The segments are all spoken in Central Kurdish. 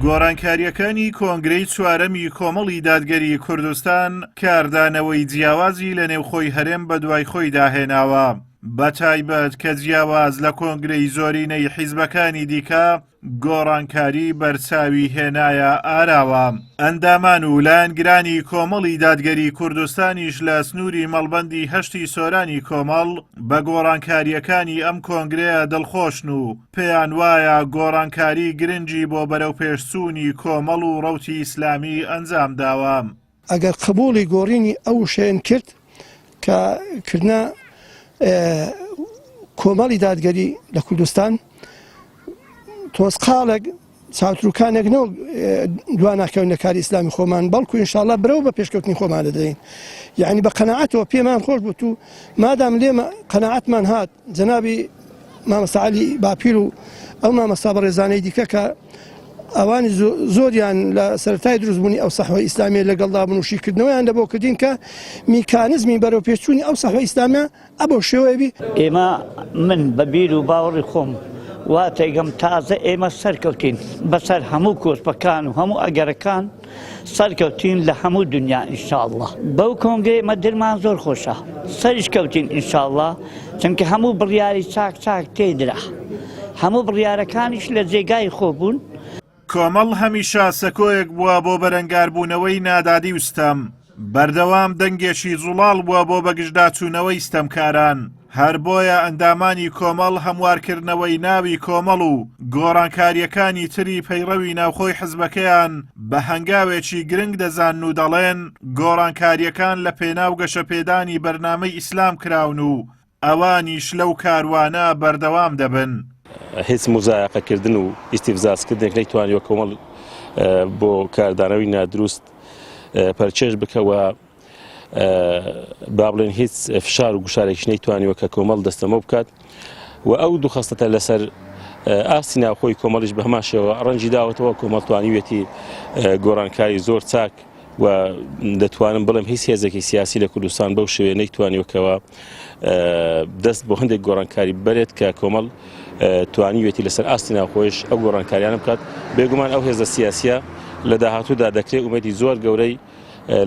گۆڕانکارییەکانی کۆنگرەی چوارەمی کۆمەڵی دادگەری کوردستان کاردانەوەی جیاوازی لە نێوخۆی هەرێم بەدوای خۆیدا هێناوە، بەتایبەت کە جیاواز لە کۆنگرەی زۆرینەی حیزبەکانی دیکە گۆڕانکاری بەرچاوی هێنایە ئاراوە. ئەندامان و لایەنگرانی کۆمەڵی دادگەری کوردستانیش لە سنووری مەڵبەندی هەشتی سۆرانی کۆمەڵ بە گۆڕانکارییەکانی ئەم کۆنگرەیە دڵخۆشن و پێیان وایە گۆڕانکاری گرنگی بۆ بەرەوپێشچوونی کۆمەڵ و ڕەوتی ئیسلامی ئەنجام داوە. ئەگەر قبوڵی گۆڕینی ئەو وشەیەن کرد کە کردنە کۆمەڵی دادگەری لە کوردستان تۆزقاڵێک چاوتروکانێک نەوەک دوا ناکەون لە کاری ئیسلامی خۆمان بەڵکو ئینشاءاللە برەو بە پێشکەوتنی خۆمان دەدەین یعنی بە قەناعەتەوە پێمان خۆش بوو و مادام لێمە قەناعەتمان هات جەنابی مامۆستا عەلی باپیر و ئەو مامۆستا بەڕێزانەی دیکە کە ئەوانی زۆریان لە سەرەتای دروستبوونی ئەو سەحوە ئیسلامیە لەگەڵدا بوون و شیکردنەوەیان لە بۆ کردین کە میکانزمی بەرەو پێشچوونی ئەو سەحوە ئیسلامیە ئەبەو شێوەیە بی. ئێمە من بە بیر و باوەڕی خۆم وا تێگەم تازە ئێمە سەرکەوتین بەسەر هەموو کۆسپەکان و هەموو ئەگەرەکان سەرکەوتین لە هەموو دنیا ئینشاءاللە بەو کۆنگرەی ئێمە دلمان زۆر خۆشە سەریش کەوتین ئینشاءاللە چونکە هەموو بڕیاری چاک چاک تێدرا هەموو بڕیارەکانیش لە جێگای خۆ بوون. کۆمەڵ هەمیشە سەکۆیەک بووە بۆ بەرەنگاربوونەوەی نادادی و ستەم، بەردەوام دەنگێکی زوڵاڵ بووە بۆ بەگژداچوونەوەی ستەمکاران، هەر بۆیە ئەندامانی کۆمەڵ هەموارکردنەوەی ناوی کۆمەڵ و گۆڕانکارییەکانی تری پەیڕەوی ناوخۆی حزبەکەیان بە هەنگاوێکی گرنگ دەزانن و دەڵێن گۆڕانکارییەکان لە پێناو گەشەپێدانی بەرنامەی ئیسلام کراون و ئەوانیش لەو کاروانە بەردەوام دەبن. هیچ موزایەقەکردن و ئیستیفزازکردنێک نەیتوانیوە کۆمەڵ بۆ کاردانەوەی نادروست پەرچێش بکە و با بڵێن هیچ فشار و گوشارێکیش نەیتوانیوە کە کۆمەڵ دەستەمۆ بکات و ئەو دوو خەستەتە لەسەر ئاستی ناوخۆی کۆمەڵیش بە هەمان شێوە ڕەنجی داوەتەوە کۆمەڵ توانیویەتی گۆڕانکاری زۆر چاک و دەتوانم بڵێم هیچ هێزێکی سیاسی لە کوردستان بەو شێوەیە نەیتوانیوە کەوا دەست بۆ هەندێک گۆڕانکاری بەرێت کە کۆمەڵ توانیوێتی لەسەر ئاستی ناوخۆیش ئەو گۆڕانکاریانە بکات بێگومان ئەو هێزە سیاسیە لە داهاتوودا دەکرێت ئومێدی زۆر گەورەی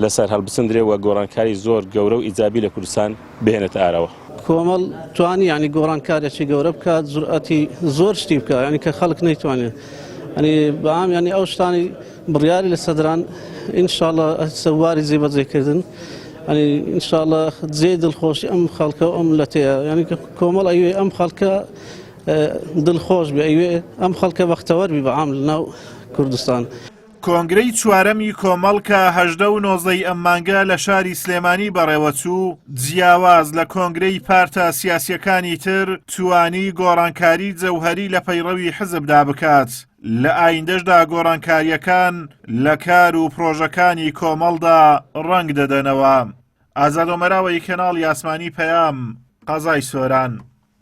لەسەر هەڵبچندرێ و گۆڕانکاری زۆر گەورە و ئیجابی لە کوردستان بهێنێتە ئاراوە. کۆمەڵ توانی یانی گۆڕانکاریی گەورە بکات جورئەتی زۆر شتی بکات یانی کە خەڵک نەیتوانێت ینی بەعام ینی ئەو شتانی بڕیاری لە سەدران ئینشاءاللە سەواری جێبەجێکردن ینی ئینشاءاللە جێ دڵخۆشی ئەم خەڵکە و ئەم لەتەیە ینی کە کۆمەڵ ئەوێ ئەم خەڵکە دڵخۆش بێ ئەوێ ئەم خەڵکە بەختەوەر بی بەعام لەناو کوردستان. کۆنگرەی چوارەمی کۆمەڵ کە 18 و 19 ی ئەم مانگە لە شاری سلێمانی بەڕێوەچوو، جیاواز لە کۆنگرەی پارتە سیاسییەکانی تر توانی گۆڕانکاری جەوهەری لە پەیڕەوی حزبدا بکات، لە ئایندەشدا گۆڕانکارییەکان لە کار و پڕۆژەکانی کۆمەڵدا ڕەنگ دەدەنەوە. ئازاد ئۆمەراوەیی کەناڵی ئاسمانی پەیام، قەزای سۆران.